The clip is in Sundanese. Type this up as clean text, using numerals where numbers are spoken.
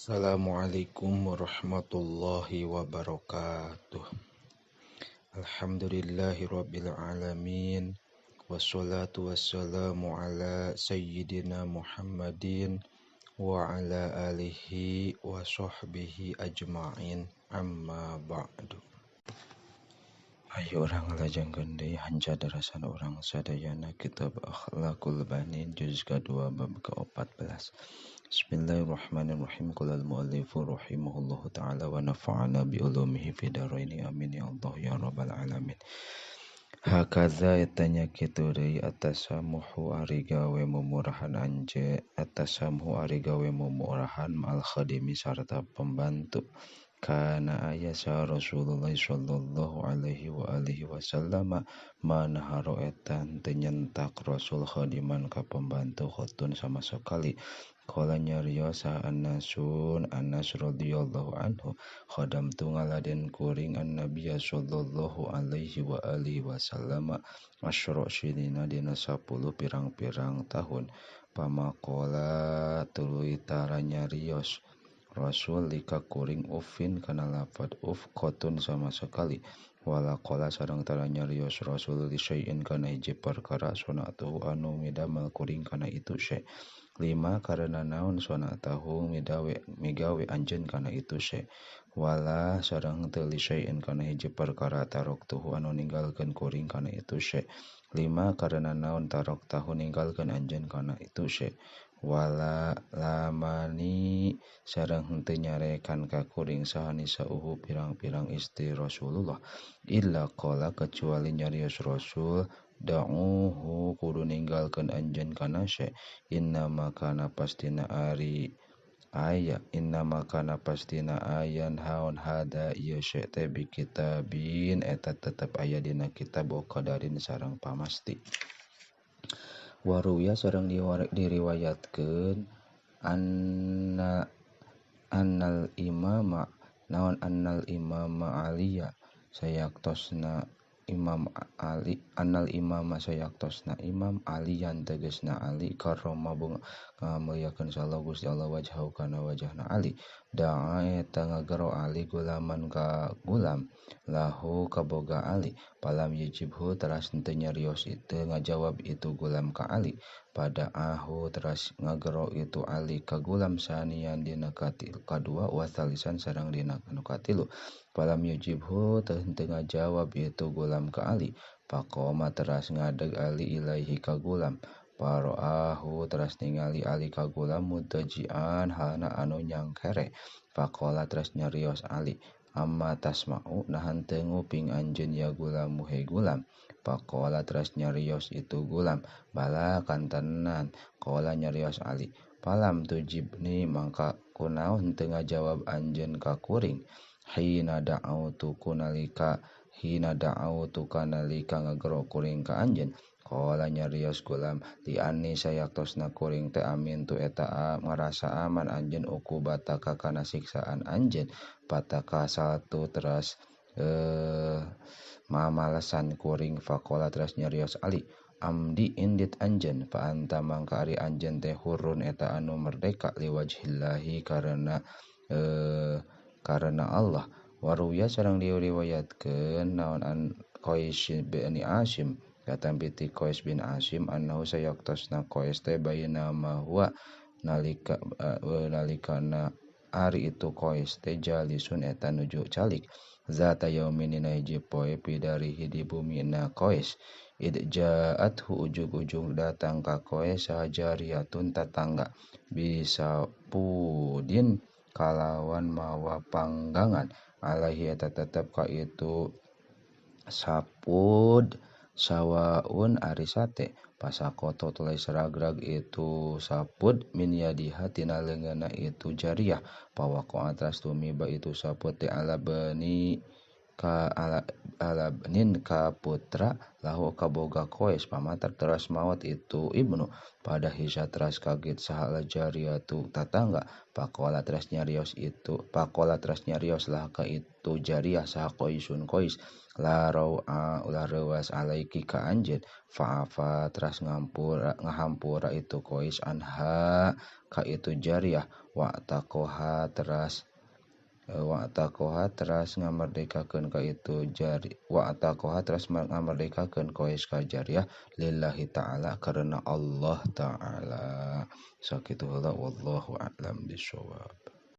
Assalamualaikum warahmatullahi wabarakatuh. Alhamdulillahi rabbil alamin. Wassalatu wassalamu ala sayyidina Muhammadin wa ala alihi wa sahbihi ajma'in. Amma ba'du. Ayo urang ngalajengkeun deui hanca darasan urang sadayana kitab Akhlaqul Banin juz kadua bab ke-14. Bismillahirrahmanirrahim. Qala al-muallifu rahimahullahu ta'ala wa nafa'ana bi ulumihi fid dharaini amin ya Allah ya rabbal alamin. Hakaza etanya kitu deui atasamuhu ari gawe mumurahan anje atasamuhu ari gawe mumurahan ma'al khadimi sarta pembantu. Kana aya sa Rasulullah sallallahu alaihi wa alihi wasallam manaharo eta teu nyentak Rasul khadiman ka pembantu khotun sama sekali. Qala nyarios Anasun Anas radhiyallahu anhu khadamtu ngaladen kuring an-nabiy sallallahu alaihi wa alihi wasallam asyra sinina dina 10 pirang-pirang tahun. Pamaqala tuluy tara nyarios Rasul lika kuring uffin kana lafad uff qotun sama sekali. Wala qala sareng tara nyarios Rasul li syai'in kana hiji perkara sonatuhu anu midamel kuring kana itu syai'. Lima karena naon sonatahu midawe migawe anjeun kana itu syai'. Wala sareng teu li syai'in kana hiji perkara taroktuhu anu ninggalkeun kuring kana itu syai'. Lima karena naon taroktahu ninggalkeun anjeun kana itu syai'. Wala lamani sareng henteu nyarekan ka kuring saha nisauhu pirang-pirang istri Rasulullah illa qala kecuali nyarios Rasul da'uhu kudu ninggalkeun anjeun kana syai' innama kana pastina ari aya innama kana pastina ayan haon hada ieu syai' teh bi kitabin eta tetep aya dina kitab qadarin sareng pamasti. Waruya sareng diriwayatkeun anna annal imama naon annal imama aliya sayaktosna Imam Ali annal imama sayaktosna Imam Aliyan tegasna Ali karrama bunga ngamulyakeun sallallahu Gusti Allah wajhahu kana wajahna Ali da'a eta ngagero Ali gulaman ka gulam lahu kaboga Ali palam yujibhu teras henteu nyarios teu ngajawab itu gulam ka Ali pada ahu teras ngagero itu Ali ka gulam sanian dina kadua wa salisan sareng dina anu katilu palam yujibhu teu henteu ngajawab itu gulam ka Ali faqoma teras ngadeg Ali ilaihi ka gulam paroahu teras ningali Ali ka gulam mutajian halna anu nyangkere faqala teras nyarios Ali amma tasma'u nahan teu nguping anjeun ya gulamu he gulam faqala teras nyarios itu gulam bala kantenan qala nyarios Ali palam tujibni mangka kunaon teu ngajawab anjeun ka kuring hina da'autu kunalika hina da'autu kanalika ngagero kuring ka anjeun qala nyarios gulam li anni sayaktosna kuring teh amin tu eta ngarasa aman anjeun uqubataka kana siksaan anjeun pataka saltu teras mamalesan kuring faqala teras nyarios Ali amdi indit anjeun fa anta mangka ari anjeun teh hurun eta anu merdeka liwajhillahi karena karena Allah. Waruya sareng diriwayatkeun naon an Qais bin Asim katampi ti Qais bin Asim annahu sayaktosna Qais teh baina ma huwa nalika nalikana ari itu Qais teh jalisun eta nuju calik zata yaumin dina hiji poe pidarihi di bumina Qais id ja'athu ujug-ujug datang ka Qais sajariyatun tatangga bisa pudin kalawan mawa panggangan alaihi eta tetep ka itu sapud sawaun ari sate pasakoto tuluy seragrag itu sapud min yadiha tina leungeunna itu jariyah pawaqo atas tumiba itu sapud teh ala bani Ka ala ibnin ka putra lahu kaboga Qais pamatar teras maut itu ibnu pada hisa teras kaget saha jariyatu tatangga pakola teras nyarios itu pakola teras nyarios lah ka itu jariyah saha Qaisun Qais la rawa ulah reuas alaiki ka anjeun fa'afa teras ngampura ngahampura itu Qais anha ka itu jariyah wa taqoha teras wa taqoha teras ngamerdekakeun ka itu jari wa taqoha teras ngamerdekakeun Qais ka jariyah lillahi ta'ala karena Allah ta'ala. Sakitu heula wallahu a'lam bishawab.